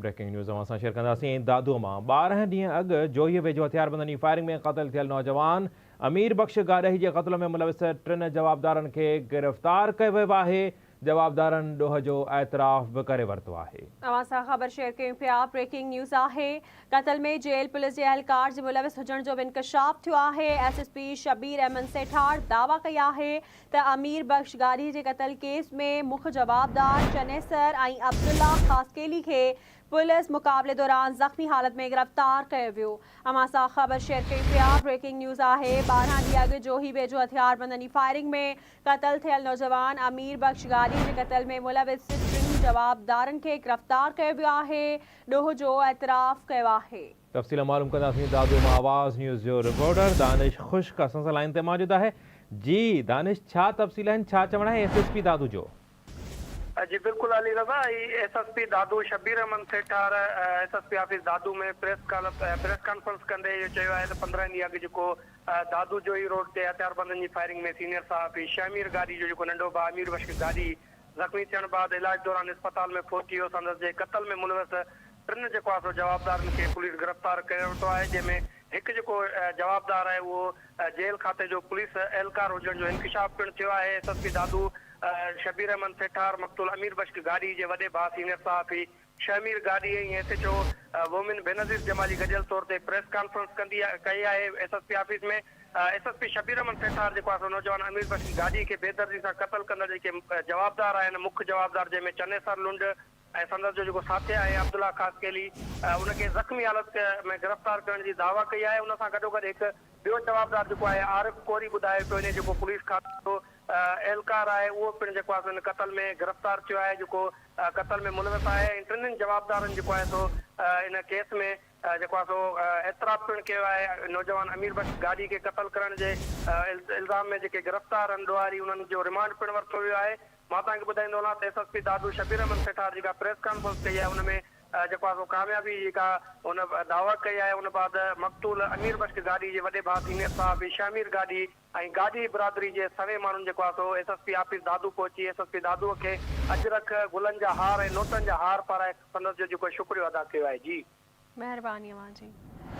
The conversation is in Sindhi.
بريڪنگ نيوز اوهان سان شيئر ڪنداسين دادو مان 12 ڏينهن اڳ جوهي ويجهو هٿياربندن جي فائرنگ ۾ قتل ٿيل نوجوان امير بخش گاڏهي جي قتل ۾ ملوث ٽن جوابدارن کي گرفتار ڪيو ويو آهي، جوابدارن ڏوهه جو اعتراف به ڪري ورتو آهي. اوهان سان خبر شيئر ڪيون پيا بريڪنگ نيوز آهي قتل ۾ جيل پوليس جي اهلڪار جي ملوث هجڻ جو به انڪشاف ٿيو آهي S S P Shabbir Ahmed Sethar دعويٰ ڪئي آهي ته امير بخش گاڏهي جي قتل ڪيس ۾ مک جوابدار چنيسر ۽ عبدالله خاصخيلي کي پوليس مقابلي دوران زخمي حالت ۾ گرفتار ڪيو ويو. اوهان سان خبر شيئر ڪيون پيا بريڪنگ نيوز آهي 12 ڏينهن اڳ جوهي ويجهو هٿياربندن جي فائرنگ ۾ قتل ٿيل نوجوان امير بخش گاڏهي جي قتل ۾ ملوث ٽن جوابدارن کي گرفتار ڪيو ويو آهي ڏوهه جو اعتراف ڪيو آهي. تفصيل معلوم ڪنداسين دادو مان آواز نيوز جو رپورٽر دانش خشڪ اسان سان لائين تي موجود آهي جي دانش ڇا تفصيل آهن ڇا چوڻ آهي ايس ايس پي دادو جو. جي بلڪل Ali Raza A S S P Dadu Shabbir Ahmed Sethar S S P office Dadu ۾ press press conference ڪندي اهو چيو آهي ته 15 ڏينهن اڳ جيڪو دادو جوهي روڊ تي هٿياربندن جي فائرنگ ۾ سينيئر صحافي شهمير گاڏهي جو جيڪو ننڍو ڀاء امير بخش گاڏهي زخمي ٿيڻ بعد علاج دوران اسپتال ۾ فوت ٿي ويو، سندس جي قتل ۾ ملوث ٽن جيڪو آهي سو جوابدارن کي پوليس گرفتار ڪري ورتو آهي، جنهن ۾ هڪ جيڪو جوابدار آهي اهو جيل کاتي جو پوليس اهلڪار هجڻ جو انڪشاف پڻ ٿيو آهي، S S P Dadu Shabbir Ahmed Sethar مقتول امير بخش گاڏهي جي وڏي ڀاء سينيئر صحافي Shahmir Gadhi ۽ S H O women Benazir Jamali گڏيل طور تي پريس ڪانفرنس ڪندي ڪئي آهي S S P office ۾ S S P Shabbir Ahmed Sethar جيڪو آهي سو نوجوان امير بخش گاڏهي کي بيدردي سان قتل ڪندڙ جيڪي جوابدار آهن مک جوابدار جنهن ۾ چنيسر لنڊ ۽ سندس جو جيڪو ساٿي آهي عبدالله خاصخيلي ان کي زخمي حالت ۾ گرفتار ڪرڻ جي دعويٰ ڪئي آهي ان سان گڏوگڏ هڪ ٻيو جوابدار جيڪو آهي عارف ڪوري ٻڌايو پيو وڃي جيڪو پوليس کاتي جو اهلڪار آهي اهو پڻ جيڪو آهي سو ان قتل ۾ گرفتار ٿيو آهي جيڪو قتل ۾ ملوث آهي ۽ ٽنهين جوابدارن جيڪو آهي سو ان ڪيس ۾ جيڪو آهي سو اعتراف پڻ ڪيو آهي نوجوان امير بخش گاڏهي کي قتل ڪرڻ جي الزام ۾ جيڪي گرفتار آهن ڏوهاري انهن جو رمانڊ پڻ ورتو ويو آهي مان توهان کي ٻڌائيندو هلان ته S S P Dadu Shabbir Ahmed Sethar جيڪا پريس ڪانفرنس ڪئي آهي ان ۾ جيڪو آهي سو ڪاميابي جي جيڪا هن دعويٰ ڪئي آهي ان بعد مقتول امير بخش گاڏهي جي وڏي ڀاء سينيئر صحافي شهمير گاڏهي ۽ گاڏهي برادري جي سوين ماڻهن جيڪو آهي سو S S P office Dadu پهچي ايس ايس پي دادو کي اجرڪ، گلن جا هار ۽ نوٽن جا هار پارائي سندس جو جيڪو شڪريو ادا ڪيو آهي. جي. مهرباني اوهان جي.